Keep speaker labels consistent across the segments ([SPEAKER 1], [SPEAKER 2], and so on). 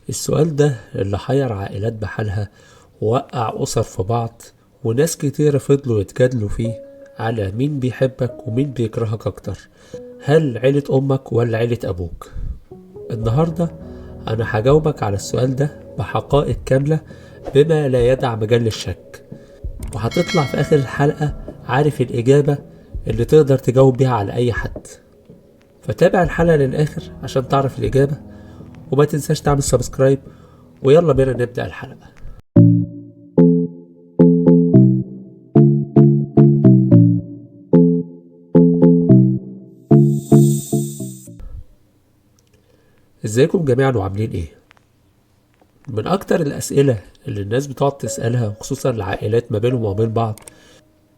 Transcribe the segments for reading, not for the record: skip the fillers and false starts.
[SPEAKER 1] السؤال ده اللي حير عائلات بحالها ووقع أسر في بعض، وناس كتيرة فضلوا يتجادلوا فيه على مين بيحبك ومين بيكرهك أكتر، هل عيلة أمك ولا عيلة أبوك؟ النهاردة أنا هجاوبك على السؤال ده بحقائق كاملة بما لا يدع مجال للشك، وهتطلع في آخر الحلقة عارف الإجابة اللي تقدر تجاوب بيها على أي حد. فتابع الحلقة للآخر عشان تعرف الإجابة، وما تنساش تعمل subscribe، ويلا بينا نبدأ الحلقة. ازيكم جميعا وعاملين ايه؟ من اكتر الاسئلة اللي الناس بتقعد تسألها، وخصوصا العائلات ما بينهم وما بين بعض،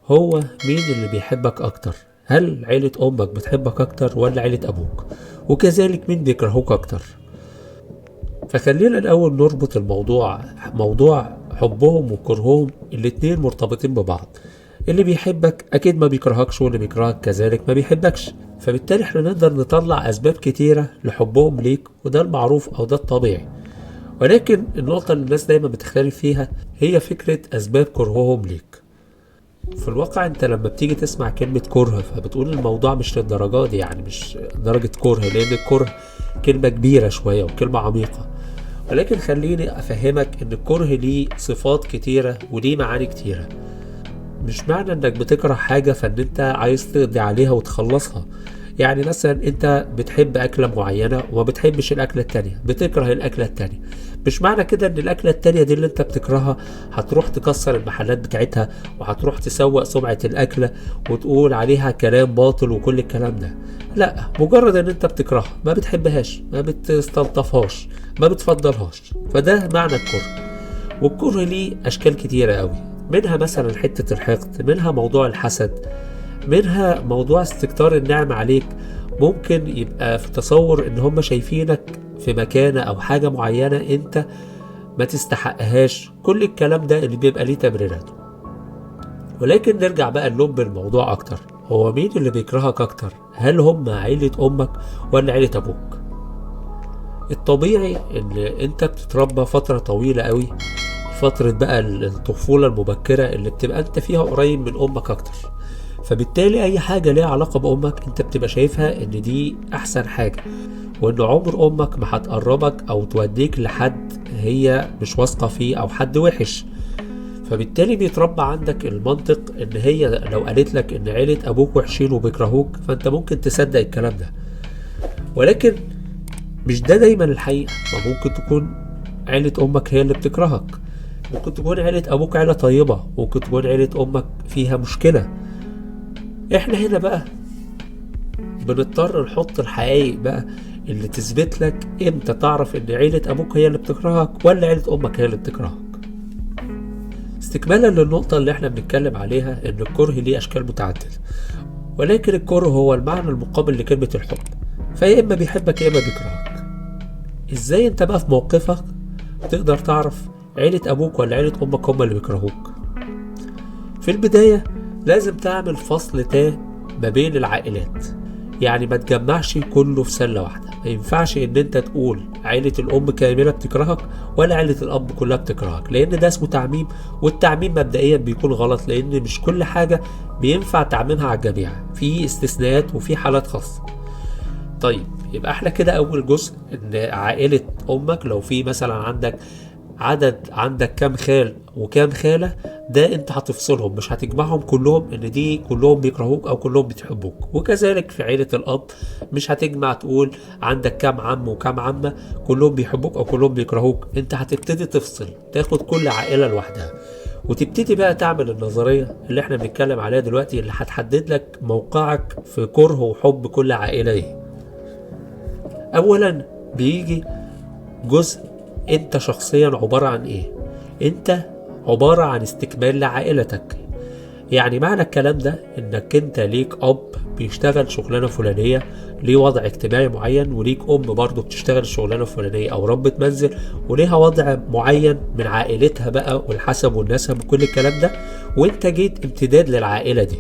[SPEAKER 1] هو مين اللي بيحبك اكتر؟ هل عيلة امك بتحبك اكتر ولا عيلة ابوك؟ وكذلك مين بيكرهوك اكتر؟ فخلينا الاول نربط الموضوع، موضوع حبهم وكرههم الاتنين مرتبطين ببعض. اللي بيحبك اكيد ما بيكرهكش، واللي بيكرهك كذلك ما بيحبكش، فبالتالي احنا نقدر نطلع اسباب كتيرة لحبهم ليك، وده المعروف او ده الطبيعي. ولكن النقطة اللي الناس دايما بتختلف فيها هي فكرة اسباب كرههم ليك. في الواقع انت لما بتيجي تسمع كلمة كره فبتقول الموضوع مش للدرجة دي، يعني مش درجة كره، لان الكره كلمة كبيرة شوية وكلمة عميقة. ولكن خليني افهمك ان الكره ليه صفات كتيرة وليه معاني كتيرة. مش معنى انك بتكره حاجة فان انت عايز تقضي عليها وتخلصها. يعني مثلا انت بتحب اكلة معينة وما بتحبش الاكلة التانية، بتكره الاكلة التانية، مش معنى كده ان الاكلة التانية دي اللي انت بتكرهها هتروح تكسر المحلات بتاعتها وهتروح تسوق سمعة الاكلة وتقول عليها كلام باطل وكل الكلام ده. لا، مجرد ان انت بتكرهها، ما بتحبهاش، ما بتستلطفهاش، ما بتفضلهاش، فده معنى الكره. والكره ليه اشكال كتيرة قوي، منها مثلا حتة الحقد، منها موضوع الحسد، منها موضوع استكتار النعم عليك. ممكن يبقى في تصور ان هم شايفينك في مكانة او حاجة معينة انت ما تستحقهاش، كل الكلام ده اللي بيبقى ليه تبريراته. ولكن نرجع بقى نلب الموضوع اكتر، هو مين اللي بيكرهك اكتر؟ هل هم عيلة امك ولا عيلة ابوك؟ الطبيعي ان انت بتتربى فترة طويلة قوي، فترة بقى الطفولة المبكرة اللي بتبقى انت فيها قريب من امك اكتر، فبالتالي اي حاجة ليها علاقة بامك انت بتبقى شايفها ان دي احسن حاجة، وان عمر امك ما هتقربك او توديك لحد هي مش واثقة فيه او حد وحش. فبالتالي بيتربى عندك المنطق ان هي لو قالت لك ان عيلة ابوك وحشين وبيكرهوك فانت ممكن تصدق الكلام ده. ولكن مش ده دايما الحقيقة، ما ممكن تكون عيلة امك هي اللي بتكرهك، ممكن تكون عيلة ابوك عيلة طيبة، ممكن تكون عيلة امك فيها مشكلة. احنا هنا بقى بنضطر نحط الحقائق بقى اللي تثبت لك امتى تعرف ان عيلة ابوك هي اللي بتكرهك ولا عيلة امك هي اللي بتكرهك. استكمالا للنقطة اللي احنا بنتكلم عليها ان الكره ليه اشكال متعددة، ولكن الكره هو المعنى المقابل لكلمة الحب، فيا اما بيحبك يا اما بيكرهك. ازاي انت بقى في موقفك تقدر تعرف عيلة ابوك ولا عيلة امك هم اللي بيكرهوك؟ في البداية لازم تعمل فصل تام ما بين العائلات، يعني ما تجمعش كله في سلة واحدة. ما ينفعش ان انت تقول عائلة الام كاملة بتكرهك ولا عائلة الاب كلها بتكرهك، لان ده اسمه تعميم، والتعميم مبدئيا بيكون غلط، لان مش كل حاجة بينفع تعميمها على الجميع، في استثناءات وفي حالات خاصة. طيب يبقى احنا كده اول جزء ان عائلة امك لو في مثلا عندك عدد، عندك كام خال وكام خالة، ده انت هتفصلهم، مش هتجمعهم كلهم ان دي كلهم بيكرهوك او كلهم بيحبوك. وكذلك في عيلة الاب مش هتجمع تقول عندك كام عم وكام عمة كلهم بيحبوك او كلهم بيكرهوك، انت هتبتدي تفصل، تاخد كل عائلة لوحدها، وتبتدي بقى تعمل النظرية اللي احنا بنتكلم عليها دلوقتي اللي هتحدد لك موقعك في كره وحب كل عائلة ايه. اولا بيجي جزء انت شخصيا عبارة عن ايه؟ انت عبارة عن استكمال لعائلتك. يعني معنى الكلام ده انك انت ليك اب بيشتغل شغلانة فلانية، ليه وضع اجتماعي معين، وليك ام برضو بتشتغل الشغلانة الفلانية او ربة منزل وليها وضع معين من عائلتها بقى والحسب والنسب وكل الكلام ده، وانت جيت امتداد للعائلة دي.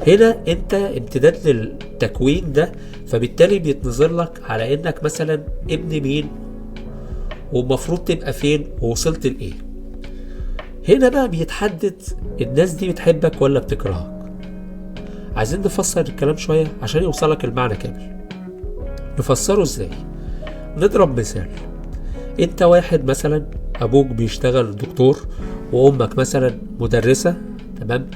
[SPEAKER 1] هنا انت امتداد للتكوين ده، فبالتالي بيتنظر لك على انك مثلا ابن مين ومفروض تبقى فين ووصلت لإيه. هنا بقى بيتحدد الناس دي بتحبك ولا بتكرهك. عايزين نفسر الكلام شوية عشان يوصلك المعنى كامل. نفسره ازاي؟ نضرب مثال. انت واحد مثلا ابوك بيشتغل دكتور وامك مثلا مدرسة، تمام؟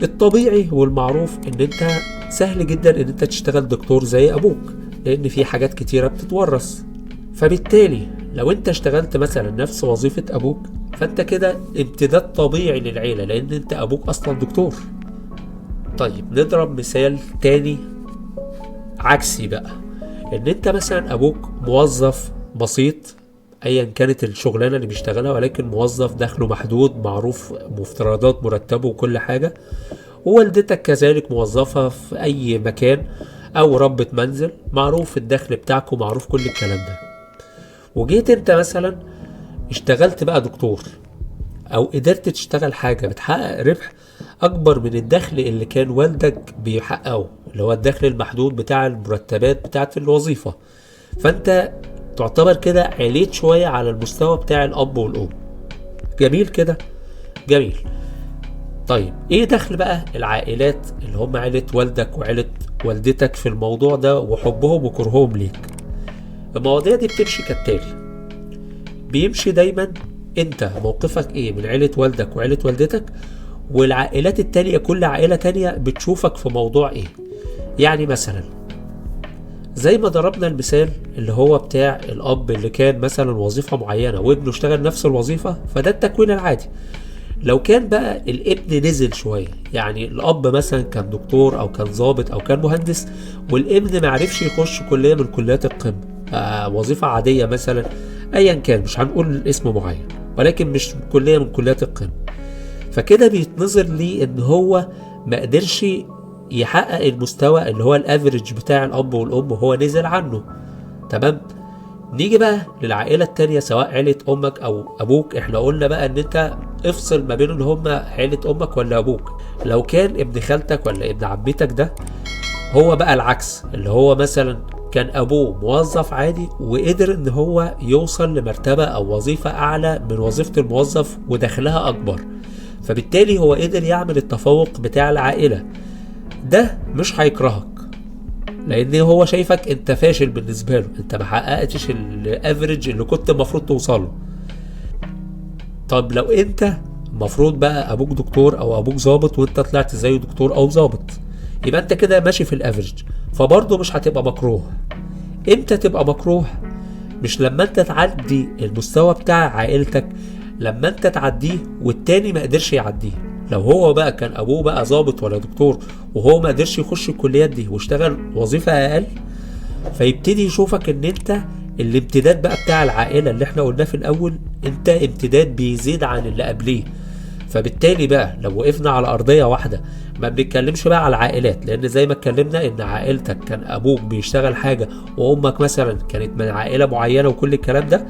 [SPEAKER 1] الطبيعي والمعروف ان انت سهل جدا ان انت تشتغل دكتور زي ابوك، لان في حاجات كتيرة بتتورث. فبالتالي لو انت اشتغلت مثلا نفس وظيفة ابوك فانت كده امتداد طبيعي للعيلة، لان انت ابوك اصلا دكتور. طيب نضرب مثال تاني عكسي بقى، ان انت مثلا ابوك موظف بسيط ايا كانت الشغلانة اللي بيشتغلها، ولكن موظف دخله محدود معروف مفترضات مرتبه وكل حاجة، ووالدتك كذلك موظفة في اي مكان او ربة منزل معروف الدخل بتاعكم معروف كل الكلام ده. وجيت انت مثلا اشتغلت بقى دكتور او قدرت تشتغل حاجة بتحقق ربح اكبر من الدخل اللي كان والدك بيحققه، اللي هو الدخل المحدود بتاع المرتبات بتاعت الوظيفة. فانت تعتبر كده عليت شوية على المستوى بتاع الاب والام. جميل كده؟ جميل. طيب ايه دخل بقى العائلات اللي هم عائلة والدك وعائلة والدتك في الموضوع ده وحبهم وكرههم ليك؟ المواضيع دي بتمشي كالتالي. بيمشي دايما انت موقفك ايه من عيلة والدك وعيلة والدتك، والعائلات التانية كل عائلة تانية بتشوفك في موضوع ايه. يعني مثلا زي ما ضربنا المثال اللي هو بتاع الاب اللي كان مثلا وظيفة معينة وابنه اشتغل نفس الوظيفة، فده التكوين العادي. لو كان بقى الابن نزل شوية، يعني الاب مثلا كان دكتور او كان ضابط او كان مهندس، والابن معرفش يخش كلية من كليات القمة، وظيفة عادية مثلا ايا كان، مش هنقول اسم معين، ولكن مش كلية من كليات القمة، فكده بيتنظر ليه ان هو ما قدرش يحقق المستوى اللي هو الافريج بتاع الاب والام وهو نزل عنه. تمام؟ نيجي بقى للعائلة التانية سواء عيلة امك او ابوك. احنا قلنا بقى ان انت افصل ما بين ان هم عيلة امك ولا ابوك. لو كان ابن خالتك ولا ابن عمتك ده هو بقى العكس، اللي هو مثلا كان ابوه موظف عادي وقدر ان هو يوصل لمرتبة او وظيفة اعلى من وظيفة الموظف ودخلها اكبر، فبالتالي هو قدر يعمل التفوق بتاع العائلة. ده مش هيكرهك لان هو شايفك انت فاشل بالنسبة له، انت ما حققتش الافريج اللي كنت المفروض توصله. طب لو انت المفروض بقى ابوك دكتور او ابوك ظابط وانت طلعت زيه دكتور او ظابط، يبقى انت كده ماشي في ال average، فبرضه مش هتبقى مكروه. امتى تبقى مكروه؟ مش لما انت تعدي المستوى بتاع عائلتك، لما انت تعديه والتاني ما قدرش يعديه. لو هو بقى كان ابوه بقى ظابط ولا دكتور وهو ما قدرش يخش الكليات دي واشتغل وظيفة اقل، فيبتدي يشوفك ان انت الامتداد بقى بتاع العائلة اللي احنا قلناه في الاول، انت امتداد بيزيد عن اللي قبليه. فبالتالي بقى لو وقفنا على ارضية واحدة، ما بنتكلمش بقى على العائلات، لان زي ما اتكلمنا ان عائلتك كان ابوك بيشتغل حاجة وامك مثلا كانت من عائلة معينة وكل الكلام ده،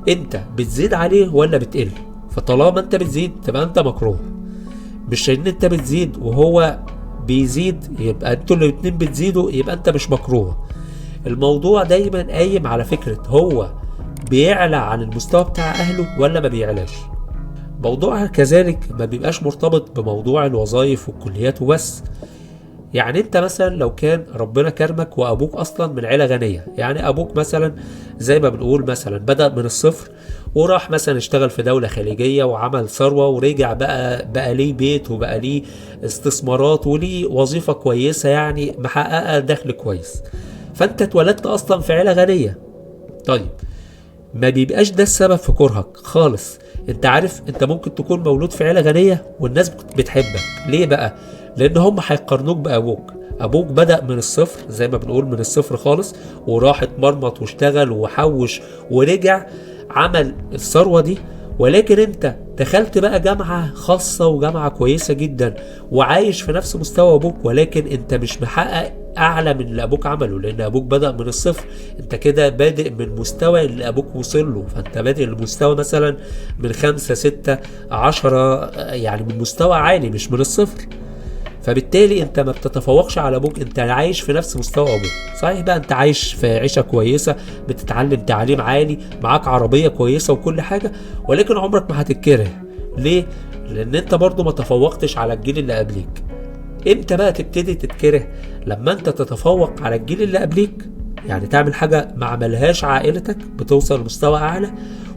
[SPEAKER 1] انت بتزيد عليه ولا بتقل؟ فطالما انت بتزيد تبقى انت مكروه. مش ان انت بتزيد وهو بيزيد يبقى انتوا الاتنين بتزيدوا، يبقى انت مش مكروه. الموضوع دايما قايم على فكرة هو بيعلى عن المستوى بتاع اهله ولا ما بيعلاش. موضوعها كذلك ما بيبقاش مرتبط بموضوع الوظائف والكليات وبس. يعني انت مثلا لو كان ربنا كرمك وابوك اصلا من عيلة غنية، يعني ابوك مثلا زي ما بنقول مثلا بدأ من الصفر وراح مثلا اشتغل في دولة خليجية وعمل ثروة ورجع بقى ليه بيت وبقى ليه استثمارات وليه وظيفة كويسة، يعني محققة دخل كويس، فانت اتولدت اصلا في عيلة غنية. طيب ما بيبقاش ده السبب في كرهك خالص. انت عارف انت ممكن تكون مولود في عيلة غنية والناس بتحبك، ليه بقى؟ لان هم هيقارنوك بابوك. ابوك بدأ من الصفر زي ما بنقول، من الصفر خالص، وراح اتمرمط واشتغل وحوش ورجع عمل الثروة دي، ولكن انت دخلت بقى جامعة خاصة وجامعة كويسة جدا وعايش في نفس مستوى ابوك، ولكن انت مش محقق اعلى من اللي ابوك عمله، لان ابوك بدأ من الصفر. انت كده بادئ من مستوى اللي ابوك وصل له، فانت بادئ المستوى مثلا من 5 6 10، يعني من مستوى عالي مش من الصفر. فبالتالي انت ما بتتفوقش على ابوك، انت عايش في نفس مستوى ابوك. صحيح بقى انت عايش في عيشه كويسة، بتتعلم تعليم عالي، معاك عربية كويسة وكل حاجة، ولكن عمرك ما هتتكره. ليه؟ لان انت برضو ما تفوقتش على الجيل اللي قبليك. امتى بقى تبتدي تتكره؟ لما انت تتفوق على الجيل اللي قبليك، يعني تعمل حاجة ما عملهاش عائلتك، بتوصل لمستوى اعلى،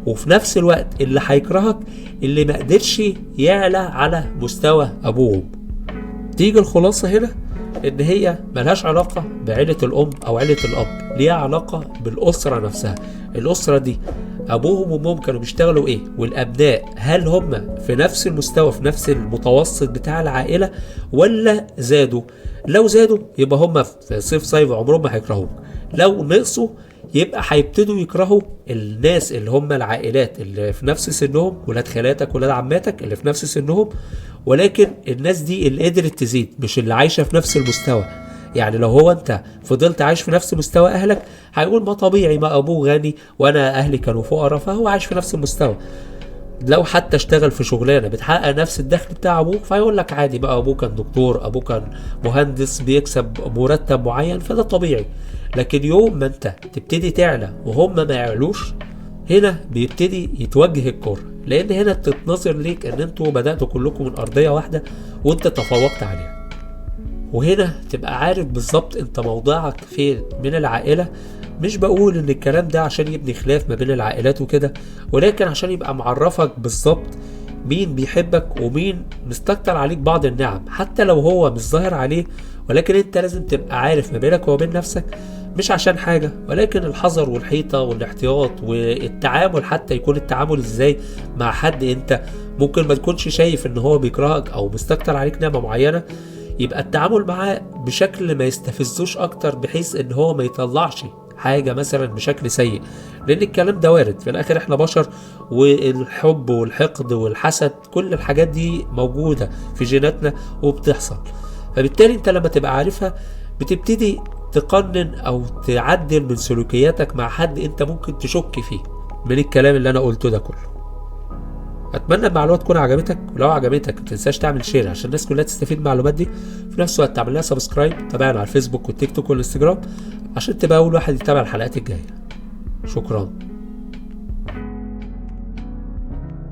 [SPEAKER 1] وفي نفس الوقت اللي هيكرهك اللي ما قدرش يعلى على مستوى ابوهم. تيجي الخلاصة هنا ان هي ملهاش علاقة بعيلة الام او عيلة الاب، ليها علاقة بالاسرة نفسها. الاسرة دي ابوهم وامهم كانوا بيشتغلوا ايه، والابناء هل هم في نفس المستوى، في نفس المتوسط بتاع العائلة، ولا زادوا؟ لو زادوا يبقى هم في صيف صيف عمرهم ما هيكرهوك، لو نقصوا يبقى هيبتدوا يكرهوا الناس اللي هم العائلات اللي في نفس سنهم، ولاد خالاتك ولاد عماتك اللي في نفس سنهم، ولكن الناس دي اللي قدرت تزيد مش اللي عايشة في نفس المستوى. يعني لو هو انت فضلت عايش في نفس مستوى اهلك هيقول ما طبيعي، ما ابوه غني وانا اهلي كانوا فقراء، فهو عايش في نفس المستوى. لو حتى اشتغل في شغلانة بتحقق نفس الدخل بتاع ابوه فيقول لك عادي بقى، ابوه كان دكتور، ابوه كان مهندس، بيكسب مرتب معين، فده طبيعي. لكن يوم ما انت تبتدي تعلى وهم ما يعلوش، هنا بيبتدي يتوجه الكره، لان هنا بتتنظر ليك ان انتوا بدأتوا كلكم من ارضية واحدة وانت تفوقت عليها. وهنا تبقى عارف بالظبط انت موضعك فين من العائلة. مش بقول ان الكلام ده عشان يبني خلاف ما بين العائلات وكده، ولكن عشان يبقى معرفك بالظبط مين بيحبك ومين مستكتر عليك بعض النعم، حتى لو هو مش ظاهر عليه، ولكن انت لازم تبقى عارف ما بينك وما بين نفسك، مش عشان حاجة، ولكن الحذر والحيطة والاحتياط والتعامل، حتى يكون التعامل ازاي مع حد انت ممكن ما تكونش شايف ان هو بيكرهك او مستكتر عليك نعمة معينة، يبقى التعامل معاه بشكل ما يستفزوش اكتر، بحيث ان هو ما يطلعش حاجة مثلا بشكل سيء، لان الكلام ده وارد. في الاخر احنا بشر، والحب والحقد والحسد كل الحاجات دي موجودة في جيناتنا وبتحصل. فبالتالي انت لما تبقى عارفها بتبتدي تقنن او تعدل من سلوكياتك مع حد انت ممكن تشك فيه من الكلام اللي انا قلته ده كله. اتمنى المعلومة تكون عجبتك، ولو عجبتك ما تنساش تعمل share عشان الناس كلها تستفيد من المعلومات دي. في نفس الوقت تعمل لها subscribe، تابعنا على الفيسبوك والتيك توك والانستجرام عشان تبقى اول واحد يتابع الحلقات الجاية. شكرا.